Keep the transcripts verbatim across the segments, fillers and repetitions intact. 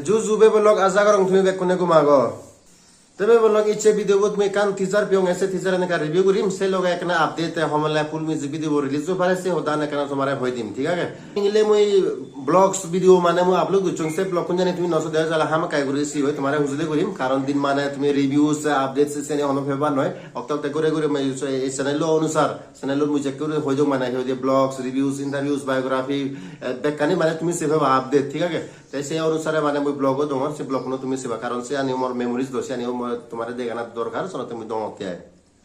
Ju ju bhei bon lok, aja gorong tumi bekkune gom ago. Te bhei bon lok, icche video bot mui ekkan teaser piyonge, se teaser an ekkan review gurim, se loge ekkena update te homole full music video bo release oi pare, se hodan ekkena tomare hoi dim, thik age? Ingile mui vlogs video mane mui upload gocchong, se vlog kun jani tumi no so de jala hamakkai guri si hoi tomare hujuli gurim, karon din mane tumi reviews, updates seni hono peba noi. Okte okte guri guri mui so ei channel lo onusar, channel lo mui jekke guri hoi jong mane hi hoide vlogs, reviews, interviews, biography, eh, bekkani mane tumi se peba update, thik age? Te se onusare mane mui vlog o dongor, se vlog no tumi seba, karon se ani mor memories do, se ani mor tomare degana dorkar, senotte mui dongotte ai.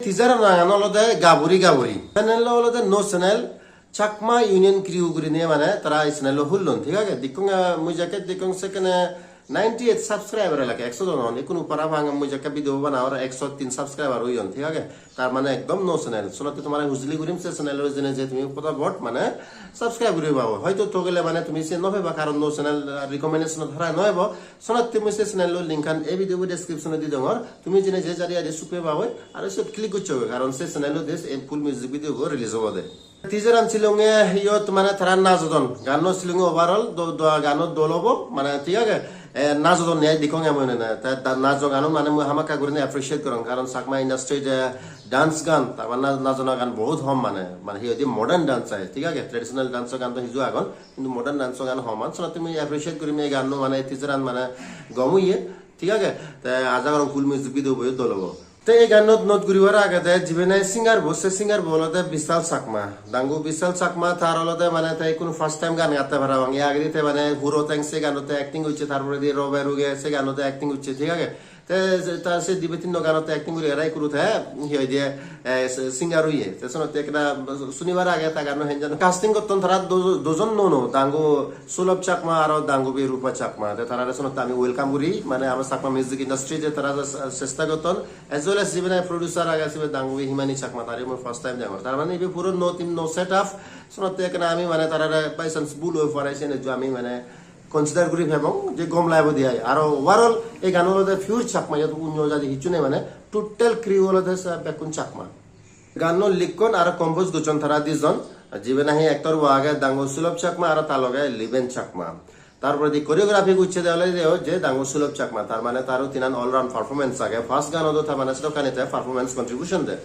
Teaser-ano nangan olode Gaburi Gaburi. Channel olode No Channel, Chakma Union Crew gurinei mane tara ei channel-o hullon, thik age? Dekkong, ah, mui jekke dekkong sekkene ninety eight subscriber elake, ekso jon on. Ikkunu parapang mui jekke video banaor ekso tin subscriber oyon, thik age? Tar mane ekdom No Channel. Senotte tomare hujuli gurim se channel-o jene je tumi potabot mane subscribe guri pabo. Hoito togele mane tumi se no peba, karon No Channel, ah, recommendation-ot harai no ebo. Senotte mui se channel-o link-an ei video description-ot di dongor. Tumi jene je jari adi suk peba oi. Aro siyot click goccho goi, karon se channel-ot de ei full music video bo release obode. Teaser-an silonge iyot mane tara najodon. Ganno silonge overall do, do, ganno dol obo, mane thik age. Eh, najodon ne dekkong emon ne. Ta, ta najo ganno mane mui hamakkai gurinei appreciate gorong, karon Chakma industry je dance gan, tar mane najona gan bohut hom mane, mane hi hoide modern dance ai, thik age? Traditional dance gan do hiju agon, hintu modern dance gan hom an. Senotte mui appreciate gurim ei ganno mane teaser-an mane gom oye, thik age? Te aja gorong full music video boyo dol obo. Te ei ganot not guribar agede jibene singer bo, se singer bo olode Bishal Chakma. Dangu Bishal Chakma, tar olode mane te ikkunu first time gan gatte parapang. Ye agedi te mane Huro Teng se ganotte acting gocche, tar poredi Robe Ruge se ganotte acting gocche, thik age? Te se, ta se dibe tinno ganotte acting guri ara ikkunu te hi hoide, eh, se-, singer oye. Te senotte ekkena sunibar age ta ganno henjan casting gotton tara do-, dojon nuo nuo, Dangu Sulabh Chakma aro Dangubi Rupa Chakma. Te tarare senotte ami welcome guri, mane aro Chakma music industry je tara je chesta gotton. As well as jibe nahi producer age, sibe Dangubi Himani Chakma, tare mui first time degongor. Tar mane ibe puro nuo team, nuo setup. Senotte ekkena ami mane tarare by chance bul oi pare, siyeni jo ami mane consider guri pebong je gom lagebo de ai. Aro overall ei gano olode pure Chakma, iyot onyo jadi hissu nei mane, total crew olode sa bekkun Chakma. Ganno likkon aro compose gocchon tara dijon, jibe nahi actor bo age Dangu Sulabh Chakma aro ta loge Liben Chakma. Tar poredi choreography gocche de olode o je Dangu Sulabh Chakma, tar mane taro tinan all round performance age. First ganot do tar mane sedokkani te performance contribution de.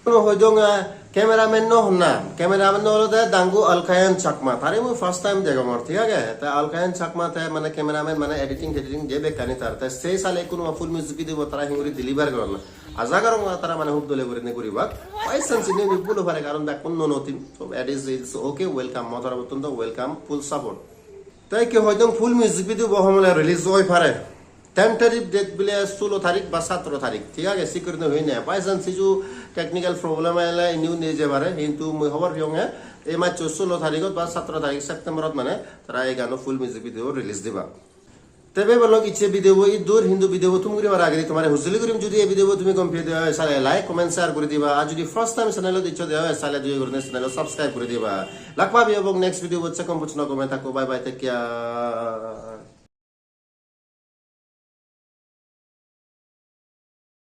Hono hoi dong, ah, cameraman no honna, cameraman no olode Dangu Alkayan Chakma, tare mui first time degongor, thik age? Te Alkayan Chakma te mane cameraman mane editing tediting je bekkani tar, te sei sale ikkunu full music video bo tara hinguri deliver goron. Aja gorong tara mane hub dole gurinei guribak. By chance indi undi bul oi pare, karon bekkun nuo nuo team. So that is, it's okay, welcome, mo torobottun do welcome, full support. Te ki hoidong full music video bo homole release oi pare. Tentative date bile solo tarik ba satro tarik, thik age? Sik guri no hoi ne. By chance hiju technical problem ele indi undi je pare, hintu mui hobor piyonge ei maccho solo tarigot ba satro tarik Septemberot mane tara ei gano full music video release diba. Te bhei bon lok, icche video bo iddur, hintu video bo thum guribar agedi tomare hujuli gurim, judi ei video bo tumi gom peye de oi sale like, comment, share guri diba, ar judi first time channel ot iccho de oi sale doye gurinei channel o subscribe guri diba. Lak pabi obong next video bot, se kom buchno gome thakko, bye bye, take care.